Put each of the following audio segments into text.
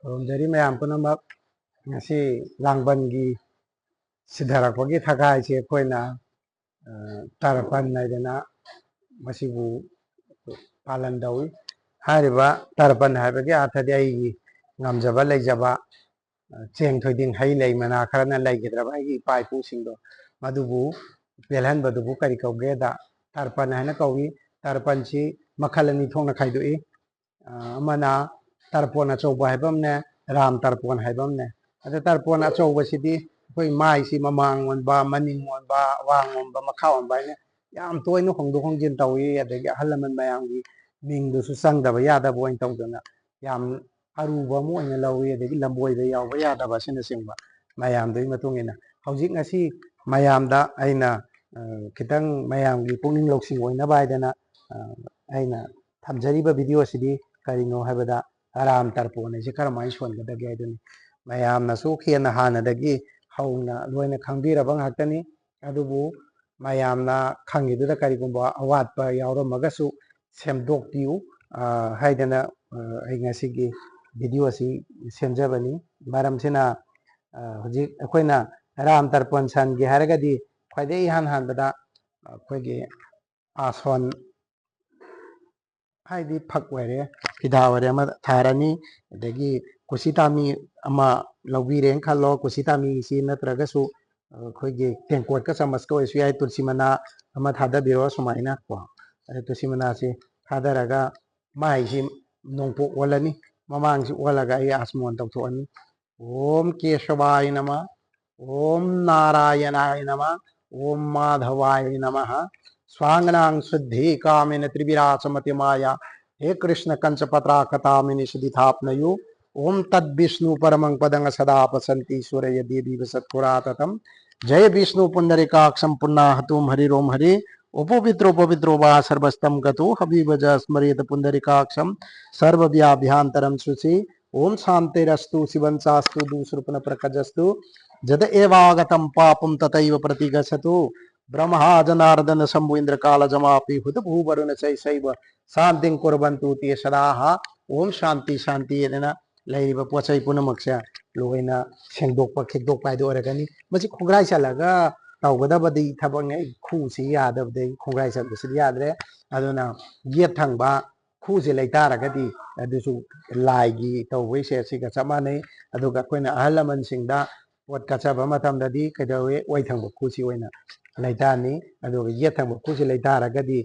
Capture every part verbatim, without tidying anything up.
ꯈꯨꯔꯨꯝꯖꯔꯤ ꯃꯌꯥꯝ ꯄꯨꯝꯅꯃꯛ꯫ ꯉꯁꯤ ꯂꯥꯡꯕꯟꯒꯤ ꯁꯤꯙꯔꯛꯄꯒꯤ ꯊꯒꯥꯏꯁꯦ ꯑꯩꯈꯣꯏꯅ, ꯑ, ꯇꯔꯄꯟ ꯍꯥꯏꯗꯅ ꯃꯁꯤꯕꯨ ꯄꯥꯂꯟ ꯇꯧꯏ꯫ ꯍꯥꯏꯔꯤꯕ ꯇꯔꯄꯟ ꯍꯥꯏꯕꯒꯤ ꯑꯥꯔꯊꯗꯤ ꯑꯩꯒꯤ ꯉꯝꯖꯕ ꯂꯩꯖꯕ, ꯑ, ꯆꯦꯡ ꯊꯣꯏꯗꯤꯡ ꯍꯩ ꯂꯩ ꯃꯅꯥ ꯈꯔꯅ ꯂꯩꯈꯤꯗ꯭ꯔꯕ ꯑꯩꯒꯤ ꯏꯄꯥ ꯏꯄꯨꯁꯤꯡꯗꯣ ꯃꯗꯨꯕꯨ ꯄꯦꯜꯍꯟꯕꯗꯨꯕꯨ ꯀꯔꯤ ꯀꯧꯒꯦꯗ ꯇꯔꯄꯟ ꯍꯥꯏꯅ ꯀꯧꯏ꯫ ꯇꯔꯄꯟꯁꯤ ꯃꯈꯜ ꯑꯅꯤ ꯊꯣꯛꯅ ꯈꯥꯏꯗꯣꯛꯏ꯫ ꯑ, ꯑꯃꯅ ꯇꯔꯄꯣꯟ ꯑꯆꯧꯕ ꯍꯥꯏꯕ ꯑꯃꯅꯦ, ꯔꯥꯝ ꯇꯔꯄꯣꯟ ꯍꯥꯏꯕ ꯑꯃꯅꯦ꯫ ꯑꯗ ꯇꯔꯄꯣꯟ ꯑꯆꯧꯕꯁꯤꯗꯤ ꯑꯩꯈꯣꯏ ꯃꯥꯏꯁꯤ ꯃꯃꯥꯡ ꯑꯣꯟꯕ, ꯃꯅꯤꯡ ꯑꯣꯟꯕ, ꯑꯋꯥꯡ ꯑꯣꯟꯕ, ꯃꯈꯥ ꯑꯣꯟꯕ ꯍꯥꯏꯅ ꯌꯥꯝ ꯇꯣꯏꯅ ꯍꯣꯡꯗꯣꯛ ꯍꯣꯡꯖꯤꯟ ꯇꯧꯏ꯫ ꯑꯗꯒꯤ ꯑꯍꯜ ꯂꯃꯟ ꯃꯌꯥꯝꯒꯤ ꯃꯤꯡꯗꯨꯁꯨ ꯆꯪꯗꯕ ꯌꯥꯗꯕ ꯑꯣꯏꯅ ꯇꯧꯗꯅ ꯌꯥꯝ ꯑꯔꯨꯕ ꯑꯃ ꯑꯣꯏꯅ ꯂꯧꯏ꯫ ꯑꯗꯒꯤ ꯂꯝꯕꯣꯏꯕ ꯌꯥꯎꯕ ꯌꯥꯗꯕ ꯑꯁꯤꯅꯆꯤꯡꯕ ꯃꯌꯥꯝꯗꯨꯒꯤ ꯃꯇꯨꯡ ꯏꯟꯅ ꯍꯧꯖꯤꯛ ꯉꯁꯤ ꯃꯌꯥꯝꯗ ꯑꯩꯅ, ꯑ, ꯈꯤꯇꯪ ꯃꯌꯥꯝꯒꯤ ꯄꯨꯛꯅꯤꯡ ꯂꯧꯁꯤꯡ ꯑꯣꯏꯅꯕ ꯍꯥꯏꯗꯅ, ꯑ, ꯑꯩꯅ ꯊꯝꯖꯔꯤꯕ video ꯑꯁꯤꯗꯤ ꯀꯔꯤꯅꯣ ꯍꯥꯏꯕꯗ, ꯑꯔꯥꯝ ꯇꯔꯄꯣꯟ ꯑꯁꯤ ꯀꯔꯝꯍꯥꯏꯅ ꯁꯣꯟꯒꯗꯒꯦ ꯍꯥꯏꯗꯨꯅꯤ꯫ ꯃꯌꯥꯝꯅꯁꯨ ꯍꯦꯟꯅ ꯍꯥꯟꯅꯗꯒꯤ ꯍꯧꯅ ꯂꯣꯏꯅ ꯈꯪꯕꯤꯔꯕ ꯉꯥꯛꯇꯅꯤ꯫ ꯑꯗꯨꯕꯨ ꯃꯌꯥꯝꯅ ꯈꯪꯉꯤꯗꯨꯗ ꯀꯔꯤꯒꯨꯝꯕ ꯑꯋꯥꯠꯄ ꯌꯥꯎꯔꯝꯃꯒꯁꯨ ꯁꯦꯝꯗꯣꯛꯄꯤꯌꯨ, ꯑ, ꯍꯥꯏꯗꯅ, ꯑ, ꯑꯩ ꯉꯁꯤꯒꯤ video ꯑꯁꯤ ꯁꯦꯝꯖꯕꯅꯤ꯫ ꯃꯔꯝꯁꯤꯅ, ꯑ, ꯍꯧꯖꯤꯛ ꯑꯩꯈꯣꯏꯅ ꯔꯥꯝ ꯇꯔꯄꯣꯟ ꯁꯥꯟꯒꯦ ꯍꯥꯏꯔꯒꯗꯤ ꯈ꯭ꯋꯥꯏꯗꯒꯤ ꯏꯍꯥꯟ ꯍꯥꯟꯕꯗ ꯑꯩꯈꯣꯏꯒꯤ ꯑꯥꯁꯣꯟ ꯍꯥꯏꯗꯤ ꯐꯛ ꯑꯣꯏꯔꯦ, ꯐꯤꯗꯥ ꯑꯣꯏꯔꯦ ꯑꯃ ꯊꯥꯔꯅꯤ꯫ ꯑꯗꯒꯤ ꯀꯨꯁꯤ ꯇꯥꯃꯤ ꯑꯃ ꯂꯧꯕꯤꯔꯦꯅ ꯈꯜꯂꯣ꯫ ꯀꯨꯁꯤ ꯇꯥꯃꯤꯁꯤ ꯅꯠꯇ꯭ꯔꯒꯁꯨ ꯑꯩꯈꯣꯏꯒꯤ ꯇꯦꯡꯀꯣꯠꯀ ꯆꯥꯃꯁꯀ ꯑꯣꯏꯔꯁꯨ ꯌꯥꯏ꯫ ꯇꯨꯜꯁꯤ ꯃꯅꯥ ꯑꯃ ꯊꯥꯗꯕꯤꯔꯣ ꯁꯨꯃꯥꯏꯅ ꯀꯣ꯫ ꯑꯗ ꯇꯨꯜꯁꯤ ꯃꯅꯥꯁꯤ ꯊꯥꯗꯔꯒ ꯃꯥꯏꯁꯤ ꯅꯣꯡꯄꯣꯛ ꯑꯣꯜꯂꯅꯤ꯫ ꯃꯃꯥꯡꯁꯤ ꯑꯣꯜꯂꯒ ꯑꯩ ꯑꯥꯁꯃꯣꯟ ꯇꯧꯊꯣꯛꯑꯅꯤ꯫ ॐ केशवाय नमः, ॐ नारायणाय नमः, ॐ माधवाय नमः। स्वाङ्गनां शुद्धि कामेन त्रिविराचमतिमाया। हे कृष्ण कंच पत्राकतामिनि सुदिथाप्नयु। ॐ तद्विष्णु परमं पदं सदा पसन्ति सूरय देवीव सत्पुराततम्। जय विष्णु पुण्डरीकाक्षं पुण्णाहतुं हरिरों हरि। उपवित्रो पवित्रो वा सर्वस्तं गतो हविव ज स्मरेत पुण्डरीकाक्षं सर्वव्याभ्यन्तरं शुचि। ॐ शान्तिरस्तु शिवं चास्तु दुःस्वरूपं न प्रकजस्तु। जद एवागतं पापं तथैव प्रतिगच्छतु। ब्रह्मा जनार्दन शम्भु इन्द्रकाल जमापि हुत भूवरुण चैसैव शान्तिं कुर्वन्तु ते सदाः। ॐ शान्ति शान्ति ꯍꯥꯏꯗꯅ ꯂꯩꯔꯤꯕ ꯄꯣꯠ ꯆꯩ ꯄꯨꯝꯅꯃꯛꯁꯦ ꯂꯣꯏꯅ ꯁꯦꯡꯗꯣꯛꯄ ꯈꯦꯛꯇꯣꯛꯄ ꯍꯥꯏꯗꯨ ꯑꯣꯏꯔꯒꯅꯤ꯫ ꯃꯁꯤ ꯈꯣꯡꯒ꯭ꯔꯥꯏ ꯆꯜꯂꯒ ꯇꯧꯒꯗꯕꯗꯤ ꯊꯕꯛꯅꯦ꯫ ꯈꯨꯁꯤ ꯌꯥꯗꯕꯗꯒꯤ ꯈꯣꯡꯒ꯭ꯔꯥꯏ ꯆꯟꯕꯁꯤꯗꯤ ꯌꯥꯗ꯭ꯔꯦ꯫ ꯑꯗꯨꯅ ꯌꯦꯠ ꯊꯪꯕ ꯈꯨꯁꯦ ꯂꯩꯇꯥꯔꯒꯗꯤ ꯑꯗꯨꯁꯨ ꯂꯥꯏꯒꯤ ꯇꯧꯕꯩꯁꯦ ꯁꯤꯒ ꯆꯞ ꯃꯥꯟꯅꯩ꯫ ꯑꯗꯨꯒ ꯑꯩꯈꯣꯏꯅ ꯑꯍꯜ ꯂꯃꯟꯁꯤꯡꯗ ꯄꯣꯠ ꯀꯠꯆꯕ ꯃꯇꯝꯗꯗꯤ ꯀꯩꯗꯧꯋꯤ? ꯑꯣꯏ ꯊꯪꯕ ꯈꯨꯁꯤ ꯑꯣꯏꯅ ꯂꯩꯇꯥꯔꯅꯤ꯫ ꯑꯗꯨꯒ ꯌꯦꯠ ꯊꯪꯕ ꯈꯨꯁꯤ ꯂꯩꯇꯥꯔꯒꯗꯤ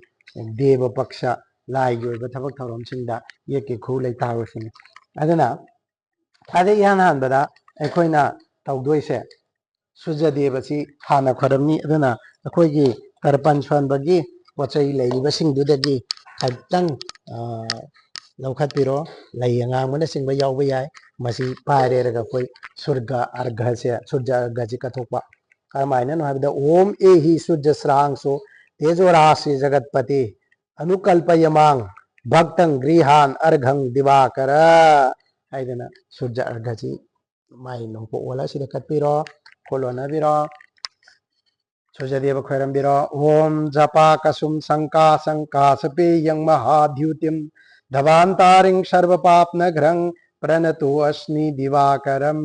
ꯗꯦꯕ ꯄꯛꯁ, ꯂꯥꯏꯒꯤ ꯑꯣꯏꯕ ꯊꯕꯛ ꯊꯧꯔꯝꯁꯤꯡꯗ ꯌꯦꯠꯀꯤ ꯈꯨ ꯂꯩꯇꯥꯔꯣꯏꯁꯤꯅꯤ꯫ ꯑꯗꯨꯅ ꯈ꯭ꯋꯥꯏꯗꯒꯤ ꯏꯍꯥꯟ ꯍꯥꯟꯕꯗ ꯑꯩꯈꯣꯏꯅ ꯇꯧꯗꯣꯏꯁꯦ ꯁꯨꯔꯖꯗꯦꯕꯁꯤ ꯍꯥꯟꯅ ꯈꯣꯏꯔꯝꯃꯤ꯫ ꯑꯗꯨꯅ ꯑꯩꯈꯣꯏꯒꯤ ꯇꯔꯄꯟ ꯁꯣꯟꯕꯒꯤ ꯄꯣꯠ ꯆꯩ ꯂꯩꯔꯤꯕꯁꯤꯡꯗꯨꯗꯒꯤ ꯈꯖꯤꯛꯇꯪ, ꯑ, ꯂꯧꯈꯠꯄꯤꯔꯣ꯫ ꯂꯩ ꯑꯉꯥꯡꯕꯅꯆꯤꯡꯕ ꯌꯥꯎꯕ ꯌꯥꯏ꯫ ꯃꯁꯤ ꯄꯥꯏꯔꯦꯔꯒ ꯑꯩꯈꯣꯏ ꯁꯨꯔꯒ ꯑꯔꯘꯁꯦ, ꯁꯨꯔꯖ ꯑꯔꯘꯁꯤ ꯀꯠꯊꯣꯛꯄ꯫ ꯀꯔꯝꯍꯥꯏꯅꯅꯣ ꯍꯥꯏꯕꯗ, "ॐ एहि सूर्यस्रांसो तेजोराशि जगत्पते अनुकल्पयमां भक्तं गृहाण अर्घं दिवाकर" ꯍꯥꯏꯗꯅ ꯁꯨꯔꯖ ꯑꯔꯘꯁꯤ ꯃꯥꯏ ꯅꯣꯡꯄꯣꯛ ꯑꯣꯜꯂ ꯑꯁꯤꯗ ꯀꯠꯄꯤꯔꯣ, ꯀꯣꯂꯣꯟꯅꯕꯤꯔꯣ꯫ ꯁꯨꯔꯖꯗꯦꯕ ꯈꯣꯏꯔꯝꯕꯤꯔꯣ꯫ "ॐ जपाकसुं सङ्काशं काशपेयं महाद्युतिं धवान्तारिं सर्वपाप्नघ्रं प्रणतोऽस्मि दिवाकरम्"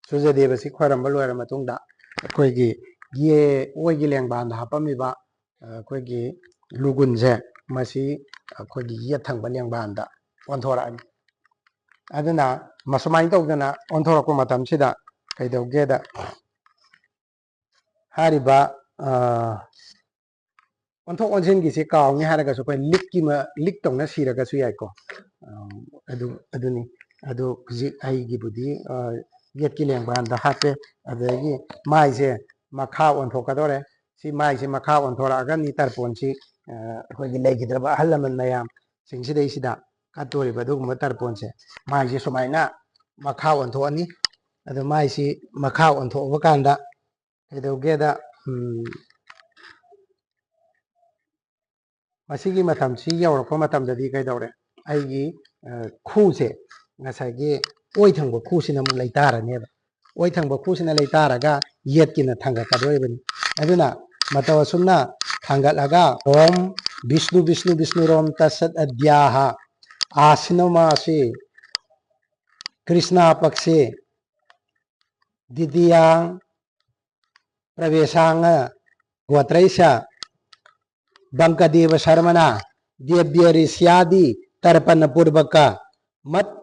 ꯁꯨꯔꯖꯗꯦꯕꯁꯤ ꯈꯣꯏꯔꯝꯕ ꯂꯣꯏꯔ ꯃꯇꯨꯡꯗ ꯑꯩꯈꯣꯏꯒꯤ ꯌꯦ ꯑꯣꯏꯒꯤ ꯂꯦꯡꯕꯥꯟꯗ ꯍꯥꯞꯄꯝꯃꯤꯕ, ꯑ, ꯑꯩꯈꯣꯏꯒꯤ ꯂꯨꯒꯨꯟꯁꯦ, ꯃꯁꯤ ꯑꯩꯈꯣꯏꯒꯤ ꯌꯦꯠ ꯊꯪꯕ ꯂꯦꯡꯕꯥꯟꯗ ꯑꯣꯟꯊꯣꯔꯛꯑꯅꯤ꯫ ꯑꯗꯨꯅ ꯃꯁꯨꯃꯥꯏꯅ ꯇꯧꯗꯅ ꯑꯣꯟꯊꯣꯔꯛꯄ ꯃꯇꯝꯁꯤꯗ ꯀꯩꯗꯧꯒꯦꯗ, ꯍꯥꯏꯔꯤꯕ, ꯑ, ꯑꯣꯟꯊꯣꯛ ꯑꯣꯟꯁꯤꯟꯒꯤꯁꯤ ꯀꯥꯎꯅꯤ ꯍꯥꯏꯔꯒꯁꯨ ꯑꯩꯈꯣꯏ ꯂꯤꯛꯀꯤ ꯃ-, ꯂꯤꯛ ꯇꯧꯅ ꯁꯤꯔꯒꯁꯨ ꯌꯥꯏꯀꯣ꯫ ꯑ, ꯑꯗꯨ, ꯑꯗꯨꯅꯤ꯫ ꯑꯗꯨ ꯍꯧꯖꯤꯛ ꯑꯩꯒꯤꯕꯨꯗꯤ, ꯑ, ꯌꯦꯠꯀꯤ ꯂꯦꯡꯕꯥꯟꯗ ꯍꯥꯞꯄꯦ꯫ ꯑꯗꯒꯤ ꯃꯥꯏꯁꯦ ꯃꯈꯥ ꯑꯣꯟꯊꯣꯛꯀꯗꯧꯔꯦ꯫ ꯁꯤ ꯃꯥꯏꯁꯦ ꯃꯈꯥ ꯑꯣꯟꯊꯣꯔꯛꯑꯒꯅꯤ ꯇꯔꯄꯣꯟꯁꯤ, ꯑ, ꯑꯩꯈꯣꯏꯒꯤ ꯂꯩꯈꯤꯗ꯭ꯔꯕ ꯑꯍꯜ ꯂꯃꯟ ꯃꯌꯥꯝꯁꯤꯡꯁꯤꯗꯩꯁꯤꯗ ꯀꯠꯇꯣꯔꯤꯕ ꯑꯗꯨꯒꯨꯝꯕ ꯇꯔꯄꯣꯟꯁꯦ ꯃꯥꯏꯁꯦ ꯁꯨꯃꯥꯏꯅ ꯃꯈꯥ ꯑꯣꯟꯊꯣꯛꯑꯅꯤ꯫ ꯑꯗꯣ ꯃꯥꯏꯁꯤ ꯃꯈꯥ ꯑꯣꯟꯊꯣꯛꯑꯕ ꯀꯥꯟꯗ ꯀꯩꯗꯧꯒꯦꯗ, ꯎꯝ, ꯃꯁꯤꯒꯤ ꯃꯇꯝꯁꯤ ꯌꯧꯔꯛꯄ ꯃꯇꯝꯗꯗꯤ ꯀꯩꯗꯧꯔꯦ? ꯑꯩꯒꯤ, ꯑ, ꯈꯨꯁꯦ, ꯉꯁꯥꯏꯒꯤ ꯑꯣꯏ ꯊꯪꯕ ꯈꯨꯁꯤꯅ ꯑꯃꯨꯛ ꯂꯩꯇꯥꯔꯅꯦꯕ꯫ ꯑꯣꯏ ꯊꯪꯕ ꯈꯨꯁꯤꯅ ꯂꯩꯇꯥꯔꯒ ꯌꯦꯠꯀꯤꯅ ꯊꯥꯡꯒꯠꯀꯗꯣꯔꯤꯕꯅꯤ꯫ ꯑꯗꯨꯅ ꯃꯇꯧ ꯑꯁꯨꯝꯅ ꯊꯥꯡꯒꯠꯂꯒ "ॐ विष्णु विष्णु विष्णुरोम तत्सत अद्याः आश्विनो मासे कृष्णा पक्षे द्वितीयां प्रवेशांग गोत्रैष बंकदेव शर्मणा देव्य ऋष्यादि तर्पण पूर्वक मत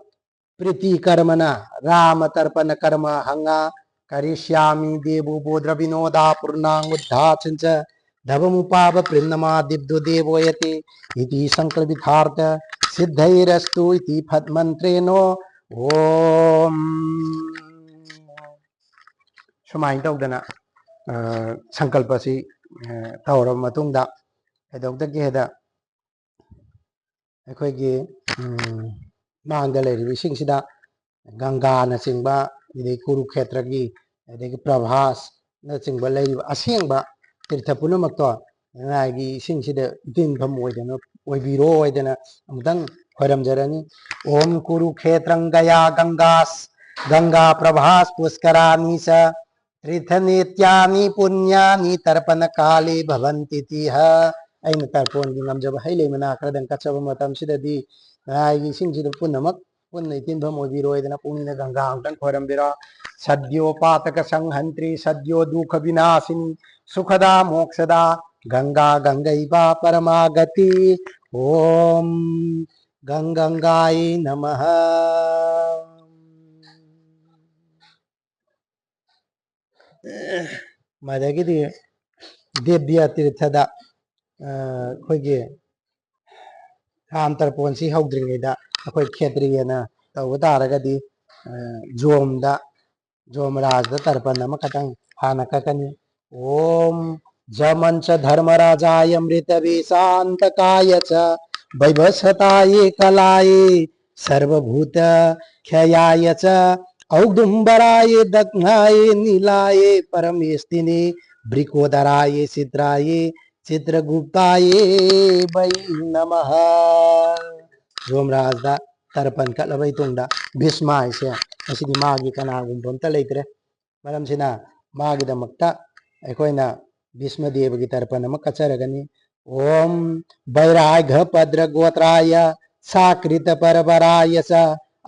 प्रीति कर्मणा राम तर्पण कर्म हंगा करिष्यामि देवो बोद्र विनोदा पूर्णांग उद्धाचन च धवमुपाव प्रीणमा दिव्यो देवो यति इति संकल्पितार्थ सिद्धैरस्तु इति फट मंत्रेणो ओम ꯁꯨꯃꯥꯏꯅ ꯇꯧꯗꯅ ꯁꯪꯀꯜꯄꯁꯤ ꯇꯧꯔꯕ ꯃꯇꯨꯡꯗ ꯀꯩꯗꯧꯗꯒꯦ ꯍꯥꯏꯗ ꯑꯩꯈꯣꯏꯒꯤ ꯃꯥꯡꯗ ꯂꯩꯔꯤꯕ ꯏꯁꯤꯡꯁꯤꯗ ꯒꯪꯒꯥꯅꯆꯤꯡꯕ, ꯑꯗꯩ ꯀꯨꯔꯨꯈꯦꯇ꯭ꯔꯒꯤ, ꯑꯗꯒꯤ ꯄ꯭ꯔꯚꯥꯁꯅꯆꯤꯡꯕ ꯂꯩꯔꯤꯕ ꯑꯁꯦꯡꯕ ꯇꯤꯔꯊ ꯄꯨꯝꯅꯃꯛꯇꯣ ꯂꯅꯥꯏꯒꯤ ꯏꯁꯤꯡꯁꯤꯗ ꯏꯇꯤꯟꯐꯝ ꯑꯣꯏꯗꯅ ꯑꯣꯏꯕꯤꯔꯣ ꯍꯥꯏꯗꯅ ꯑꯃꯨꯛꯇꯪ ꯈꯣꯏꯔꯝꯖꯔꯅꯤ꯫ ओम कुरुक्षेत्रं गया गंगा गंगा प्रभास पुष्कराणि च तीर्थनेत्यानि पुण्यानि तर्पण काले भवन्ति तिह꯫ ꯑꯩꯅ ꯇꯔꯄꯣꯟꯒꯤ ꯉꯝꯖꯕ ꯍꯩ ꯂꯩ ꯃꯅꯥ ꯈꯔꯗꯪ ꯀꯠꯆꯕ ꯃꯇꯝꯁꯤꯗꯗꯤ ꯂꯅꯥꯏꯒꯤ ꯏꯁꯤꯡꯁꯤꯗ ꯄꯨꯝꯅꯃꯛ ꯄꯨꯟꯅ ꯏꯇꯤꯟꯐꯝ ꯑꯣꯏꯕꯤꯔꯣꯏꯗꯅ ꯄꯨꯛꯅꯤꯡꯗ ꯒꯪꯒꯥ ꯑꯃꯨꯛꯇꯪ ꯈꯣꯏꯔꯝꯕꯤꯔꯣ꯫ सद्यो पातक संहंत्री सद्यो दुख विनाशिनी सुखदा मोक्षदा गंगा गंगैवा परमागति। ओम गंग गंगाय नमः। ꯃꯗꯒꯤꯗꯤ ꯗꯦꯕ꯭ꯌ ꯇꯤꯔꯊꯗ ꯑꯩꯈꯣꯏꯒꯤ ꯔꯥꯝ ꯇꯔꯄꯣꯟꯁꯤ ꯍꯧꯗ꯭ꯔꯤꯉꯩꯗ ꯑꯩꯈꯣꯏ ꯈꯦꯇ꯭ꯔꯤꯌꯅ ꯇꯧꯕ ꯇꯥꯔꯒꯗꯤ ꯖꯣꯝꯗ ꯖꯣꯝ ꯔꯥꯖꯗ ꯇꯔꯄꯟ ꯑꯃꯈꯛꯇꯪ ꯍꯥꯟꯅ ꯀꯠꯀꯅꯤ꯫ ओम जमंच धर्मराजाय मृतवे शांतकाय च वैवस्वताये कलाये सर्वभूत क्षयाय च औदुंबराये दग्नाये नीलाये परमेष्टिने वृकोदराये चित्राये चित्रगुप्ताये वै नमः। ꯖꯣꯝ ꯔꯥꯖꯗ ꯇꯔꯄꯟ ꯀꯠꯂꯕ ꯃꯇꯨꯡꯗ ꯚꯤꯁꯃ ꯍꯥꯏꯁꯦ ꯉꯁꯤꯗꯤ ꯃꯥꯒꯤ ꯀꯅꯥꯒꯨꯝꯕ ꯑꯝꯇ ꯂꯩꯇ꯭ꯔꯦ꯫ ꯃꯔꯝꯁꯤꯅ ꯃꯥꯒꯤꯗꯃꯛꯇ ꯑꯩꯈꯣꯏꯅ ꯚꯤꯁꯃ ꯗꯦꯕꯒꯤ ꯇꯔꯄꯟ ꯑꯃ ꯀꯠꯆꯔꯒꯅꯤ꯫ ओम वैराघ भद्र गोत्राय sakritaparaparāya ca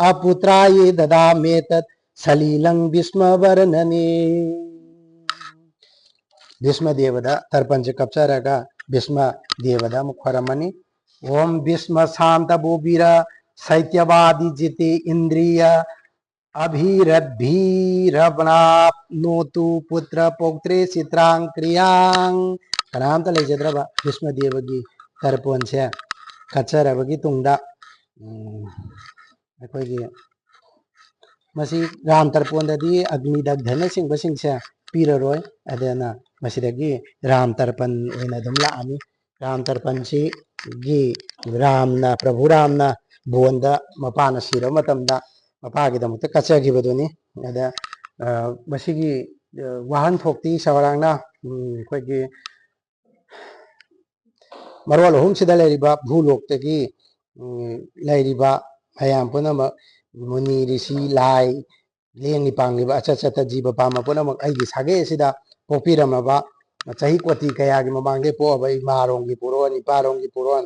aputrāye dadāmetat salīlaṃ bhismavarṇane. ꯚꯤꯁ꯭ꯃ ꯗꯦꯕꯗ ꯇꯔꯄꯟꯁꯦ ꯀꯠꯆꯔꯒ ꯚꯤꯁ꯭ꯃ ꯗꯦꯕꯗ ꯑꯃꯨꯛ ꯈꯣꯏꯔꯝꯃꯅꯤ꯫ Om bhisma santavo vira satyavadi jite indriya abhiratbhiravanāpnotu putra pautrehi sithiraṃ kriyaṃ. ꯀꯅꯥꯝꯇ ꯂꯩꯖꯗ꯭ꯔꯕ ꯚꯤꯁ꯭ꯃ ꯗꯦꯕꯒꯤ ꯇꯔꯄꯣꯟꯁꯦ ꯀꯠꯆꯔꯕꯒꯤ ꯇꯨꯡꯗ, ꯎꯝ, ꯑꯩꯈꯣꯏꯒꯤ ꯃꯁꯤ ꯔꯥꯝ ꯇꯔꯄꯣꯟꯗꯗꯤ ꯑꯒ꯭ꯅꯤ ꯗꯒꯙꯅꯆꯤꯡꯕꯁꯤꯡꯁꯦ ꯄꯤꯔꯔꯣꯏ꯫ ꯑꯗꯨꯅ ꯃꯁꯤꯗꯒꯤ ꯔꯥꯝ ꯇꯔꯄꯟ ꯑꯣꯏꯅ ꯑꯗꯨꯝ ꯂꯥꯛꯑꯅꯤ꯫ ꯔꯥꯝ ꯇꯔꯄꯟꯁꯤꯒꯤ ꯔꯥꯝꯅ, ꯄ꯭ꯔꯚꯨ ꯔꯥꯝꯅ ꯕꯣꯟꯗ ꯃꯄꯥꯅ ꯁꯤꯔꯕ ꯃꯇꯝꯗ ꯃꯄꯥꯒꯤꯗꯃꯛꯇ ꯀꯠꯆꯈꯤꯕꯗꯨꯅꯤ꯫ ꯑꯗ, ꯑ, ꯃꯁꯤꯒꯤ, ꯑ, ꯋꯥꯍꯟꯊꯣꯛꯇꯤ ꯆꯥꯎꯔꯥꯛꯅ, ꯎꯝ, ꯑꯩꯈꯣꯏꯒꯤ ꯃꯔꯣꯜ ꯑꯍꯨꯝꯁꯤꯗ ꯂꯩꯔꯤꯕ ꯚꯨꯂꯣꯛꯇꯒꯤ, ꯎꯝ, ꯂꯩꯔꯤꯕ ꯃꯌꯥꯝ ꯄꯨꯝꯅꯃꯛ, ꯃꯨꯅꯤ, ꯔꯤꯁꯤ, ꯂꯥꯏ, ꯂꯦꯡꯉꯤ ꯄꯥꯡꯉꯤꯕ ꯑꯆꯠ ꯆꯠꯇ ꯖꯤꯕ ꯄꯥꯟꯕ ꯄꯨꯝꯅꯃꯛ ꯑꯩꯒꯤ ꯁꯥꯒꯩ ꯑꯁꯤꯗ ꯄꯣꯛꯄꯤꯔꯝꯃꯕ ꯆꯍꯤ ꯀꯣꯇꯤ ꯀꯌꯥꯒꯤ ꯃꯃꯥꯡꯗꯒꯤ ꯄꯣꯛꯑꯕ ꯏꯃꯥꯔꯣꯝꯒꯤ ꯄꯨꯔꯣꯟ, ꯏꯄꯥꯔꯣꯝꯒꯤ ꯄꯨꯔꯣꯟ,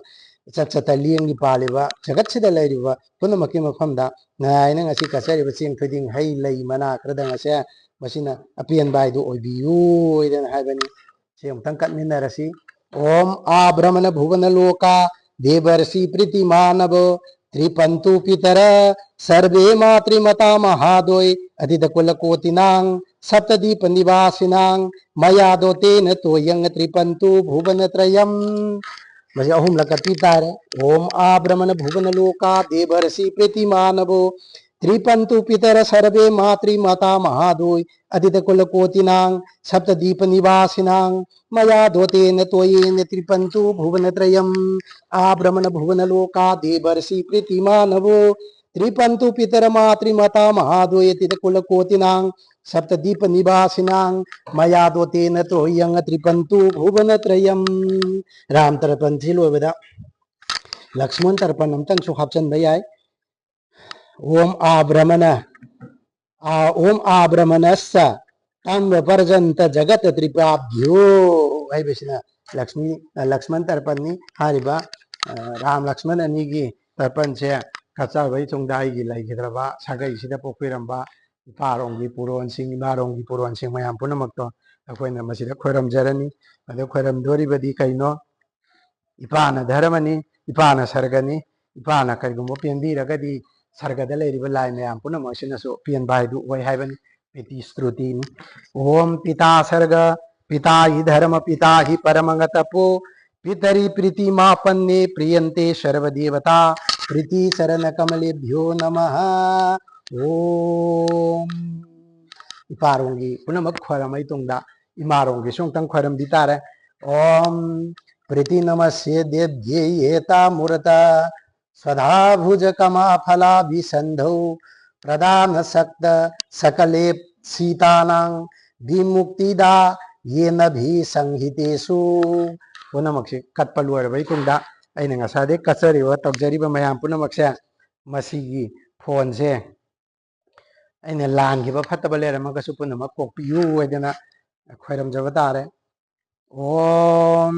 ꯆꯠ ꯆꯠꯇ ꯂꯦꯡꯉꯤ ꯄꯥꯜꯂꯤꯕ ꯖꯒꯠꯁꯤꯗ ꯂꯩꯔꯤꯕ ꯄꯨꯝꯅꯃꯛꯀꯤ ꯃꯐꯝꯗ ꯅꯔꯥꯏꯅ ꯉꯁꯤ ꯀꯠꯆꯔꯤꯕ ꯆꯦꯡ ꯊꯣꯏꯗꯤꯡ ꯍꯩ ꯂꯩ ꯃꯅꯥ ꯈꯔꯗꯪ ꯑꯁꯦ ꯃꯁꯤꯅ ꯑꯄꯦꯟꯕ ꯍꯥꯏꯗꯨ ꯑꯣꯏꯕꯤꯌꯨ ꯍꯥꯏꯗꯅ ꯍꯥꯏꯕꯅꯤ꯫ ꯁꯤ ꯑꯃꯨꯛꯇꯪ ꯀꯠꯃꯤꯟꯅꯔꯁꯤ꯫ Om abrahmana bhuvana loka devarsi priti manavo tripantu pitara sarve matri mata mahadoy atita kula kotinang sapta dipa nivasinang maya dotena toyang tripantu bhuvana trayam. ꯃꯁꯤ ꯑꯍꯨꯝꯂꯛ ꯀꯠꯄꯤ ꯇꯥꯔꯦ꯫ Om abrahmana bhuvana loka devarsi priti manavo tripantu pitara sarve matri mata mahadoy atita kula kotinang sapta dipa nivasinang maya dotena toyena tripantu bhuvana trayam. Abrahmana bhuvana loka devarsi priti manavo tripantu pitara matri mata mahadoy atita kula kotinang sapta dipa nivasinang maya dotena toyang tripantu bhuvana trayam. Ram ꯇꯔꯄꯟꯁꯤ ꯂꯣꯏꯕꯗ ꯂꯛꯁꯃꯟ ꯇꯔꯄꯟ ꯑꯝꯇꯪꯁꯨ ꯍꯥꯞꯆꯤꯟꯕ ꯌꯥꯏ꯫ Om abrahmana, a, om abrahmanassa tamva parjanta jagata tripabhyo ꯍꯥꯏꯕꯁꯤꯅ ꯂꯛꯁꯃꯤ, ꯂꯛꯁꯃꯟ ꯇꯔꯄꯟꯅꯤ꯫ ꯍꯥꯏꯔꯤꯕ, ꯑ, ꯔꯥꯝ ꯂꯛꯁꯃꯟ ꯑꯅꯤꯒꯤ ꯇꯔꯄꯟꯁꯦ ꯀꯠꯆꯕꯒꯤ ꯇꯨꯡꯗ ꯑꯩꯒꯤ ꯂꯩꯈꯤꯗ꯭ꯔꯕ ꯁꯥꯒꯩꯁꯤꯗ ꯄꯣꯛꯄꯤꯔꯝꯕ ꯏꯄꯥꯔꯣꯝꯒꯤ ꯄꯨꯔꯣꯟꯁꯤꯡ, ꯏꯃꯥꯔꯣꯝꯒꯤ ꯄꯨꯔꯣꯟꯁꯤꯡ ꯃꯌꯥꯝ ꯄꯨꯝꯅꯃꯛꯇꯣ ꯑꯩꯈꯣꯏꯅ ꯃꯁꯤꯗ ꯈꯣꯏꯔꯝꯖꯔꯅꯤ꯫ ꯑꯗꯨ ꯈꯣꯏꯔꯝꯗꯣꯔꯤꯕꯗꯤ ꯀꯩꯅꯣ? ꯏꯄꯥꯅ ꯙꯔꯃꯅꯤ, ꯏꯄꯥꯅ ꯁꯔꯒꯅꯤ, ꯏꯄꯥꯅ ꯀꯔꯤꯒꯨꯝꯕ ꯄꯦꯟꯕꯤꯔꯒꯗꯤ ꯁꯔꯒꯗ ꯂꯩꯔꯤꯕ ꯂꯥꯏ ꯃꯌꯥꯝ ꯄꯨꯝꯅꯃꯛ ꯑꯁꯤꯅꯁꯨ ꯄꯦꯟꯕ ꯍꯥꯏꯗꯨ ꯑꯣꯏ ꯍꯥꯏꯕꯅꯤ꯫ ꯄ꯭ꯔꯤꯇꯤ ꯁ꯭ꯇꯨꯇꯤꯅꯤ꯫ ॐ पिता सर्ग पिता हि धर्म पिता हि परमगतपो पितरि प्रीतिमापन्ने प्रियन्ते सर्वदेवता प्रीति चरण कमलेभ्यो नमः। ॐ ꯏꯄꯥꯔꯣꯝꯒꯤ ꯄꯨꯝꯅꯃꯛ ꯈꯣꯏꯔꯝꯃꯩ ꯇꯨꯡꯗ ꯏꯃꯥꯔꯣꯝꯒꯤꯁꯨ ꯑꯃꯨꯛꯇꯪ ꯈꯣꯏꯔꯝꯕꯤ ꯇꯥꯔꯦ꯫ ॐ प्रीति नमस्ये देव्ये एता मूर्त सदा भुज कमा फला विसंधौ प्रधान सक्त सकले सीतानां विमुक्तिदा येन भी संहितेषु꯫ ꯄꯨꯝꯅꯃꯛꯁꯤ ꯀꯠꯄ ꯂꯣꯏꯔꯕ ꯃꯇꯨꯡꯗ ꯑꯩꯅ ꯉꯁꯥꯏꯗꯩ ꯀꯠꯆꯔꯤꯕ ꯇꯧꯖꯔꯤꯕ ꯃꯌꯥꯝ ꯄꯨꯝꯅꯃꯛꯁꯦ ꯃꯁꯤꯒꯤ ꯐꯣꯟꯁꯦ ꯑꯩꯅ ꯂꯥꯟꯈꯤꯕ ꯐꯠꯇꯕ ꯂꯩꯔꯝꯃꯒꯁꯨ ꯄꯨꯝꯅꯃꯛ ꯀꯣꯛꯄꯤꯌꯨ ꯍꯥꯏꯗꯅ ꯈꯣꯏꯔꯝꯖꯕ ꯇꯥꯔꯦ꯫ ॐ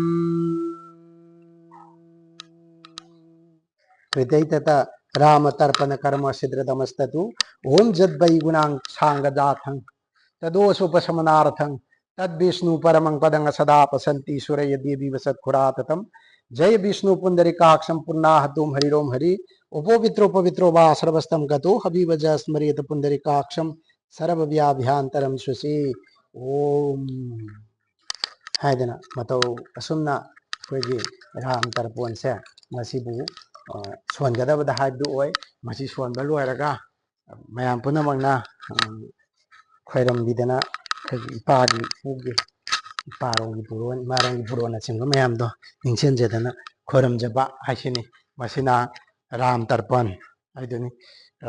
कृतैतत राम तर्पण कर्म सिद्रदमस्तु। ॐ जद्वै गुणां साङ्गजाथं तदोषोपशमनार्थं तद्विष्णु परमं पदं सदा पसन्ति सुरय देवीव सत्खुराततं। जय विष्णु पुंडरीकाक्षं पुण्णाहतुं हरिरों हरि। उपवित्रो पवित्रो वा सर्वस्तं गतो हबीव ज स्मरेत पुंडरीकाक्षं सर्वव्याभ्यंतरं सुसि। ॐ ꯍꯥꯏꯗꯅ ꯃꯇꯧ ꯑꯁꯨꯝꯅ ꯑꯩꯈꯣꯏꯒꯤ ꯔꯥꯝ ꯇꯔꯄꯣꯟꯁꯦ ꯃꯁꯤꯕꯨ, ꯑ, ꯁꯣꯟꯒꯗꯕꯗ ꯍꯥꯏꯕꯗꯨ ꯑꯣꯏ꯫ ꯃꯁꯤ ꯁꯣꯟꯕ ꯂꯣꯏꯔꯒ ꯃꯌꯥꯝ ꯄꯨꯝꯅꯃꯛꯅ, ꯑ, ꯈꯣꯏꯔꯝꯕꯤꯗꯅ ꯑꯩꯈꯣꯏꯒꯤ ꯏꯄꯥꯒꯤ, ꯏꯄꯨꯒꯤ, ꯏꯄꯥꯔꯣꯝꯒꯤ ꯄꯨꯔꯣꯟ, ꯏꯃꯥꯔꯣꯝꯒꯤ ꯄꯨꯔꯣꯟꯅꯆꯤꯡꯕ ꯃꯌꯥꯝꯗꯣ ꯅꯤꯡꯁꯤꯡꯖꯗꯅ ꯈꯣꯏꯔꯝꯖꯕ ꯍꯥꯏꯁꯤꯅꯤ꯫ ꯃꯁꯤꯅ ꯔꯥꯝ ꯇꯔꯄꯟ ꯍꯥꯏꯗꯨꯅꯤ꯫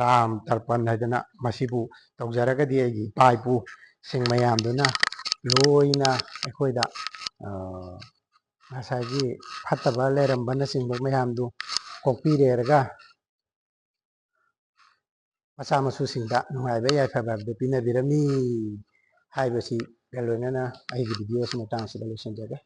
ꯔꯥꯝ ꯇꯔꯄꯟ ꯍꯥꯏꯗꯅ ꯃꯁꯤꯕꯨ ꯇꯧꯖꯔꯒꯗꯤ ꯑꯩꯒꯤ ꯏꯄꯥ ꯏꯄꯨꯁꯤꯡ ꯃꯌꯥꯝꯗꯨꯅ ꯂꯣꯏꯅ ꯑꯩꯈꯣꯏꯗ, ꯑ, ꯉꯁꯥꯏꯒꯤ ꯐꯠꯇꯕ ꯂꯩꯔꯝꯕꯅꯆꯤꯡꯕ ꯃꯌꯥꯝꯗꯨ ꯀꯣꯛꯄꯤꯔꯦꯔꯒ ꯃꯆꯥ ꯃꯁꯨꯁꯤꯡꯗ ꯅꯨꯡꯉꯥꯏꯕ ꯌꯥꯏꯐꯕ ꯍꯥꯏꯕꯗꯨ ꯄꯤꯅꯕꯤꯔꯝꯃꯤ ꯍꯥꯏꯕꯁꯤꯒ ꯂꯣꯏꯅꯅ ꯑꯩꯒꯤ video ꯑꯁꯤ ꯃꯇꯥꯡ ꯑꯁꯤꯗ ꯂꯣꯏꯁꯤꯟꯖꯒꯦ꯫